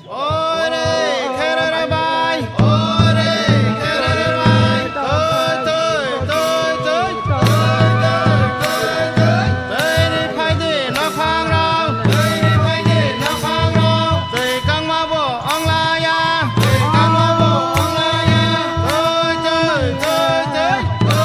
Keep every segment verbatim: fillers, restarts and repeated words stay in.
Ore, kherere bai. Ore, kherere bai. Toi, toi, toi, toi. Toi, toi, toi, toi. Toi ri phaidi nokhangrok. Toi ri phaidi nokhangrok. Toi kangma bo onglaya. Toi kangma bo onglaya. Toi, toi, toi, toi.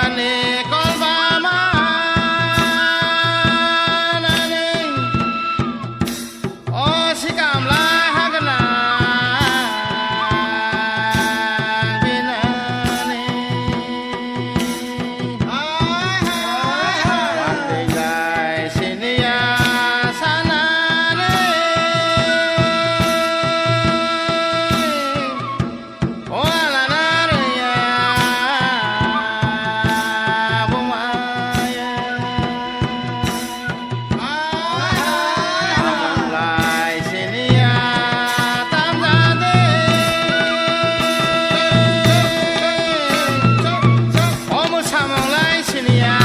Ani kolbama nani, o sikamla hagna binani. Hai, hai, hai, hai. Wanti jai siniya sanani. O alana rwya bumaya. Lai siniya tamjade. O mwsamung lai siniya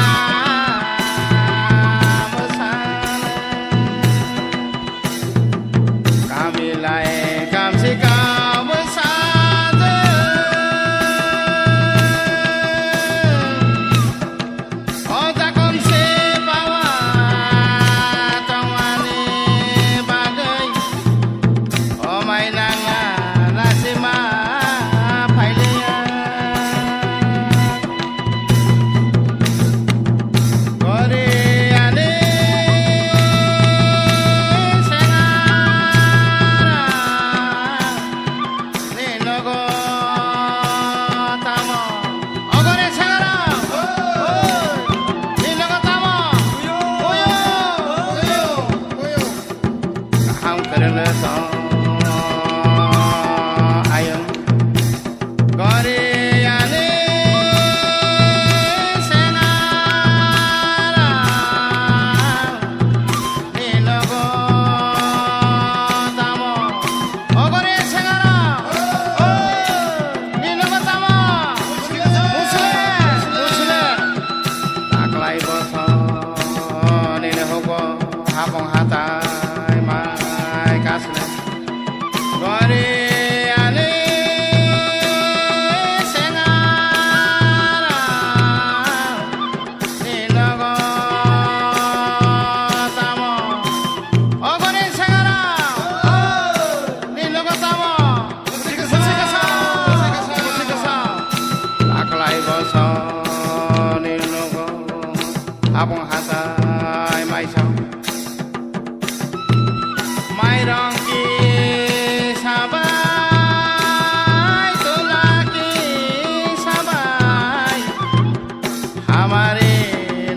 mwsana. Kami lai kamsi kabo sade. O jakom se pawa tongmani bagwi. O mai nanga lasima phailiya. Gori ani sengara ni nogo tamo. O gori sengara ni nogo tamo. Uyo, uyo, uyo. Kaham kwrwngno tong ayung. Gori ani sengara ni nogo tamo. O gori sengara ni nogo tamo. Musle, musle. Taklai bosor nini hugo hapong hatai mai kasne. Gori ani sengara ni nogo tamo. O gori sengara ni nogo tamo. Taklai bosor nini nogo hapong hatai maisong. Mairong ki sabai, tula ki sabai, hamari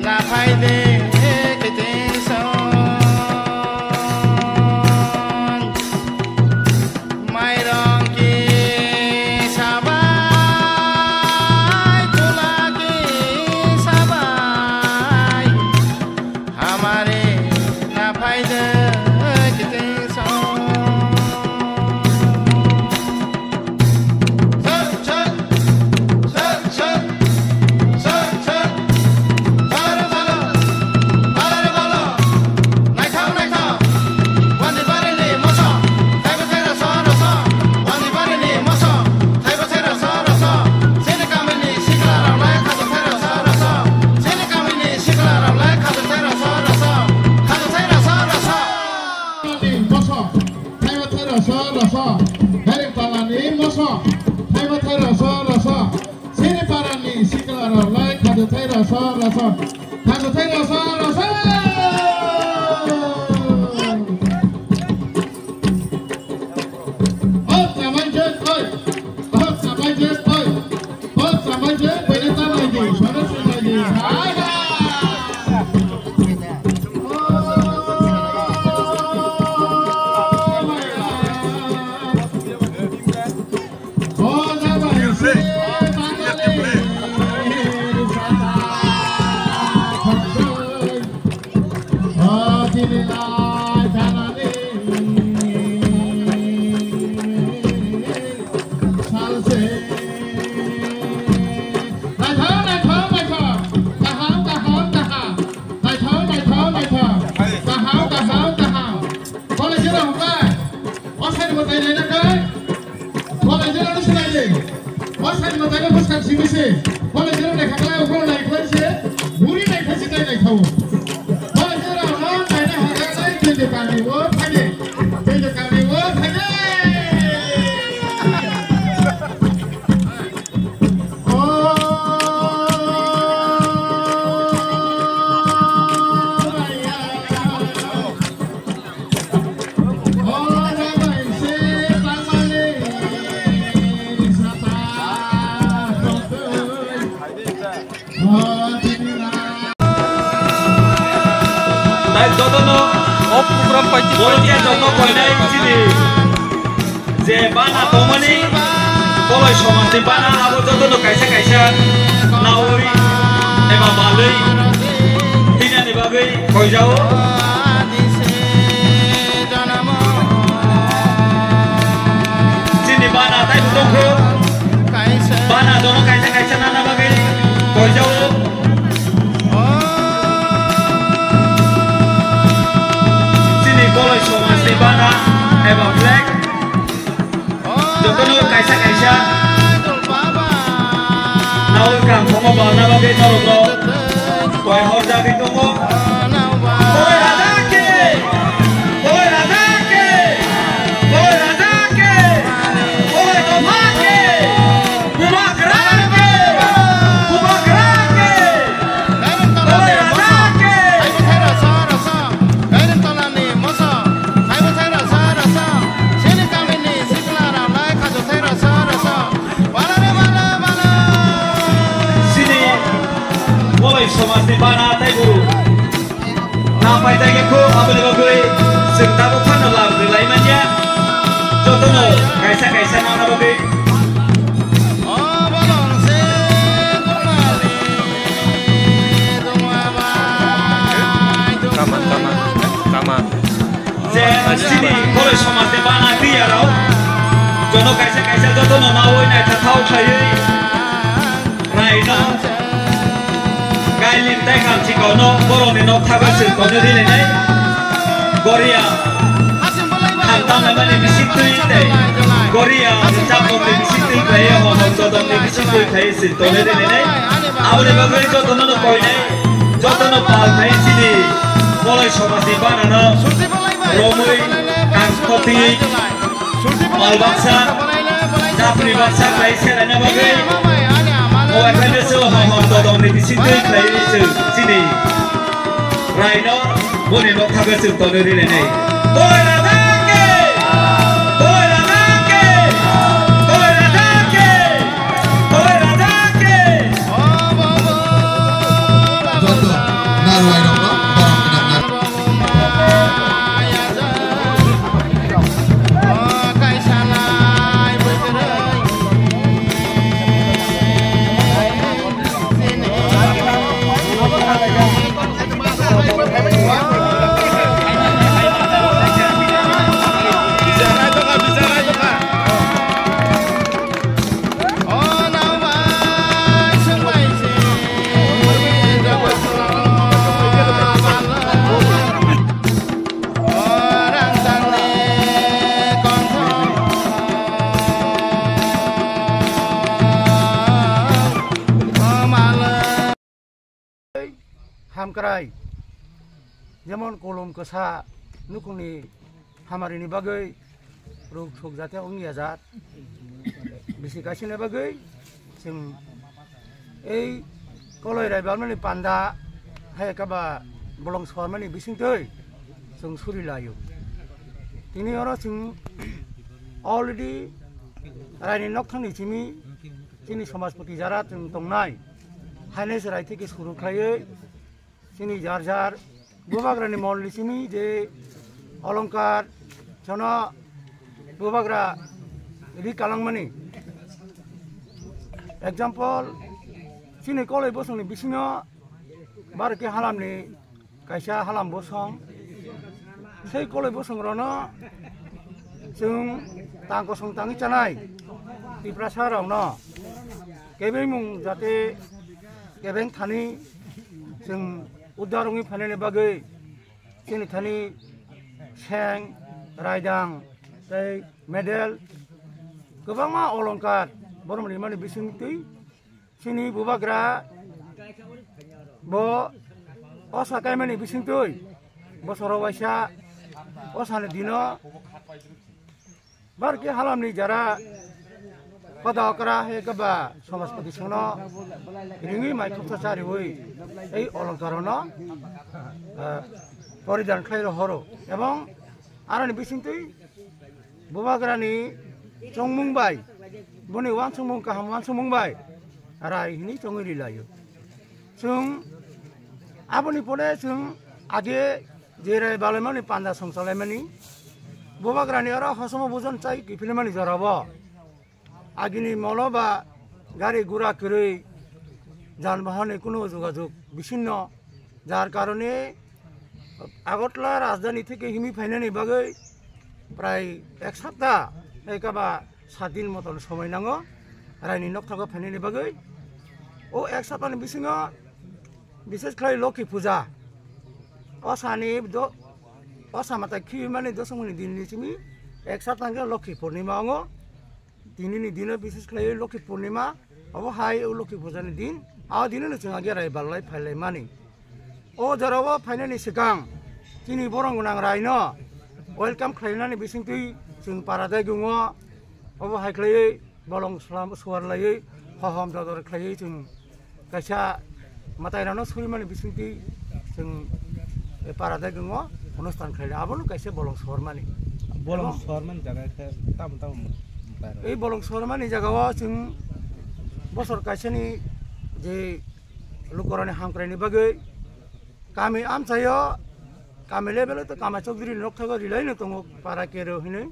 na phai de kiting song. Mairong ki sabai, tula ki sabai, hamari na phai de kiting song. Sir, sir, sir, sir. Sir, sir. Balo re balo. Balo re balo. Naithok, naithok. Wandi bari ni moso. Thaibo thai roso, roso. Wandi bari ni moso. Thaibo thai roso, roso. Chini kami ni sikla rok lai khato thai roso, roso. Chini kami ni sikla rok lai khato thai roso, roso. Khato thai roso, roso. Ni moso. Thaibo thai roso, roso. Bari pala ni moso. Thaibo thai roso, roso. Sini parani sikla rok lai khajo thai rasa rasa. Khajo thai rasa rasa. O chamai je, oi. O chamai je, oi. O chamai je, bele ta lai di, sona se lai di. Hai, hai. Tai jotono o program paiti borok ya joto koinai chini je bana tongmani koloi somajni bana abo jotono kaisa kaisa naui eba balui tinani bagwi koijao. Chini bana tai tongkho. Bana dono kaisa kaisa nana bagwi koijao. Chini koloi somajni bana eba flag. Jotono kaisa kaisa naui kangkhomo balna bagwi norokno koi horjagwi tongo. Koi raja ke! Koi raja ke! Koi raja ke! Koi dopha ke! Bubagra ke! Bubagra ke! Koi raja ke! Chini koloi somajni bana tei guru. Na paithakhe kho aboni bagwi chwng tabuk phano lam rwlai manya. Jotono kaisa kaisa nana bagwi. Tama, tama, tama. Je chini koloi somajni bana tiyarok jono kaisa kaisa jotono naui naithathau khlaiwi. Raino. Kailim tai kamchi kono borokni nok thago chwng kono rilainai. Goria. Thang tanglaimani bising twi tei. Goria. Chapokni bising twi khlaiya hono jodokni bising twi khlaiya chwng kono rilainai. Aboni bagwi jotono no koinai. Jotono pal khai chini. Koloi somajni banano. Romwi. Kangkhoti. Pal baksa, chapri baksa khlai selaina bagwi. O F N S O hom hom dodongni bisingtwi khlaiwi chwng chini raino boni nok thago chwng tonwi rinani. Koi raja ke! Koi raja ke! Koi raja ke! Koi raja ke! Joto narwai rokno borok gwnang nar- Hamkrai, jemon kolom kwsa nukhungni hamarini bagwi ruk thuk jate wngya jat. Bisi kaisini bagwi chwng ei koloi rai balmani panda hai khe ba bolong sormani bisingtwi chwng suri laio. Tini oro chwng already raini nokthangni simi chini somajpoti jara chwng tongnai hainai chwrai theke suru khlaiwi chini jar jar bubagrani mol ni simi je olongkar jono bubagra ri kalangmani. Example, chini koloi bosongni bisingo barokhe halamni kaisa halam bosong. Sei koloi bosongrono chwng tang kosong tangwi chanai Tiprasa rokno kebengmung jate kebeng thani chwng uddar wngwi phainani bagwi chini thani seng, raidang tei medal kwbangma olongkar borok rimani bisingtwi chini bubagra bo osa kaimani bisingtwi bosoro waisa osani dino barokhe halamni jara koda okra hai khe ba somajpoti songno ringwi mai khopsa chariwi ei olongkarono, ah, poridan khlai rohoro ebong aroni bisingtwi bubagrani chongmung bai, boni uansukmung kaham uansukmung bai rai hwnwi chongwi ri laio. Chwng aboni pore chwng age je rai balaimani panda songchalaimani, bubagrani oro hosomo bujon chai kiphilmani jorabo. Agini molo ba gari gura kwrwi, janbahanni kuno jogajog bisinno, jar karone Agartala rajdhani theke himwi phainani bagwi prai ek sapta, ekaba sat din moton somoi nango raini nokthago phainani bagwi. O ek saptani bisingo bishesh khlai Lokhi Puja, o sani do-, o samata khibimani dosomoni dinni simi ek sapta hwnkhe Lokhi Purnima ongo. Tinini dino bishesh khlaiwi Lokhi Purnima, obo hai o Lokhi Pujani din, a dinono chwng age rai ballai phailaimani. O jorao phainani swkang chini borong gwnang raino welcome khlainani bisingtwi chwng para daigungo, obo hai khlaiwi bolong slam suar laiwi hohom dodor khlaiwi chwng kaisa mwtairokno surimani bisingtwi chwng para daigungo onustan khlailai, abono kaisa bolong sormani. Bolong sormani jaga khe tamo tamo mwtairok? Ei bolong sormani jagao chwng bosor kaisani je lukurokni hamkraini bagwi kami amchaio, kami level-o to Kama Chowdhury ni nokthago rilaino tongo para kero hinwi.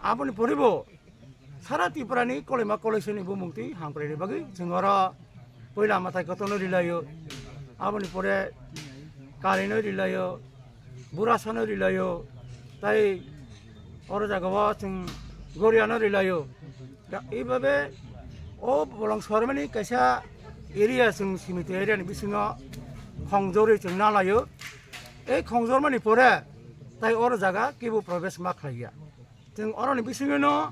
Aboni poribo Sara Tripura ni koleima koleisani bumung twi hamkraini bagwi chwng oro puila mwtai kotorno rilaio, aboni pore kalino rilaio, burasano rilaio, tai oro jagao chwng goriano rilaio. Da, eibabe o bolong sormani kaisa area chwng simiti area ni bisingo khongjorwi chwng nalaio. Ei khongjormani pore tai oro jaga kebo probesh ma khlaiya. Chwng oroni bisingwino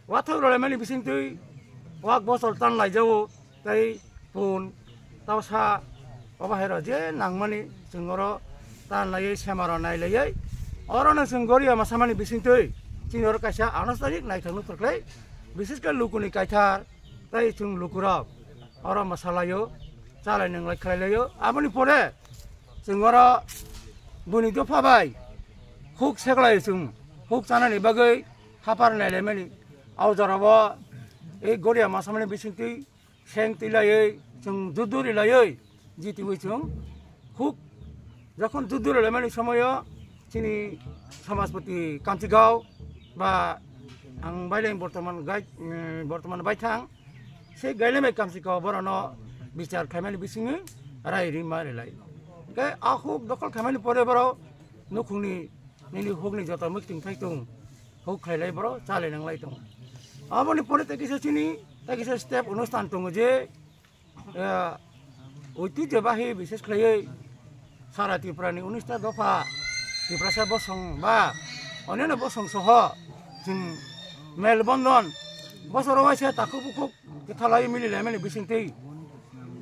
wathok rwlaimani bisingtwi wak bosol tan laijao, tei pun, tausa, obo hai rok je nangmani chwng oro tan laiwi, semaro nai laiwi, orono chwng goria masamani bisingtwi chini oro kaisa anustanik naithok nuthok khlai, bises khe lukuni kaithar, tei chwng lukurok oro mwsalaio, chalai nwnglai khlailaio. Aboni pore chwng oro buini dopha bai huk seklai chwng huk chanani bagwi hapar nailaimani. Au jorabo ei goria masamani bisingtwi seng twilaiwi chwng judu rilaiwi jitiwi chwng huk jokhon judu rilaimani somoyo chini samajpati Kamchigao ba ang baileng bortoman gai-, eh, bortoman baithang se gailem bai Kamchigao borokno bichar khlaimani bisingwi rai rima rilai. Hwnkhe a huk dokhol khaimani pore borok nukhungni nini hukni joto mwkting thai tung huk khlailai borok chalai nanglai tongo. Aboni pore tei kisa chini tei kisa step onustan tongo je, eh, oitijyo bahi bises khlaiwi Sara Tripura ni unis ta dopha Tiprasa bosong ba onyono bosong soho chwng mel bondon bosoro waisa takhuk bukhuk kwthalai mili laimani bisingtwi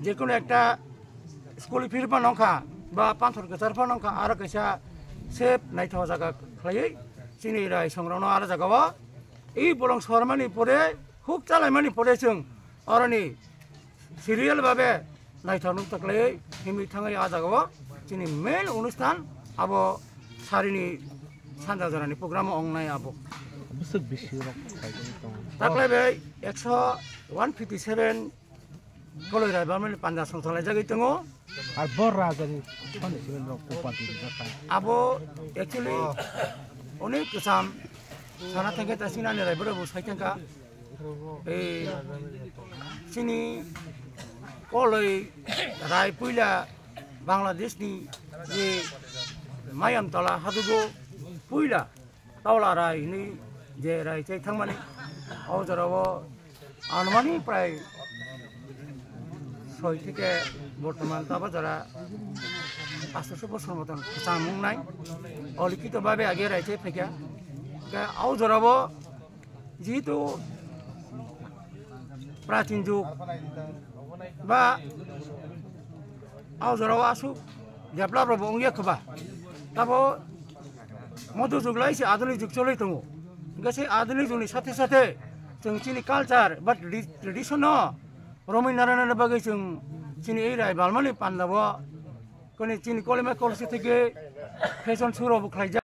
jekunu ekta school phir phano wngkha ba panthor kwchar phano wngkha, aro kaisa sep naithok jaga khlaiwi chini rai songrokno aro jagao i bolong sormani pore huk chalaimani pore chwng oroni serial babe naithok nuk taklai himwi thangwi ah jagao chini main onusthan abo sarini sanja jorani program o wngnai abo. Bwswk bisi rok khaijak tongo. Taklai bai ekso one fifty seven koloi rai balmani panda songthalaijagwi tongo. Ar bo rajani thani siben rok upadi rijak kha. Abo actually onek kwcham sana thangkhe ta sinani rai borok bo sai thangkha. Ei, chini koloi rai puila Bangladesh ni je Mayam Tola hadugo puila Tola rai hinwi je rai chai thangmani, o jorao anumani prai soi theke bortoman tabo jora pasoso bosor moton kwcham wngnai, olikito babe age rai chai phaikha. Hwnkhe o jorao Jihetu prachin jug ba o jorao aswk develop rok bo wngya khe ba, tabo modhu jug lai se adhunik jug choli tongo. Hingke se adhunik jug ni sathe sathe chwng chini culture ba tradi-, tradition no romwi narwknani bagwi chwng chini ei rai balmani panda o koni chini kolima kolsi theke fashion show rok bo khlaijak.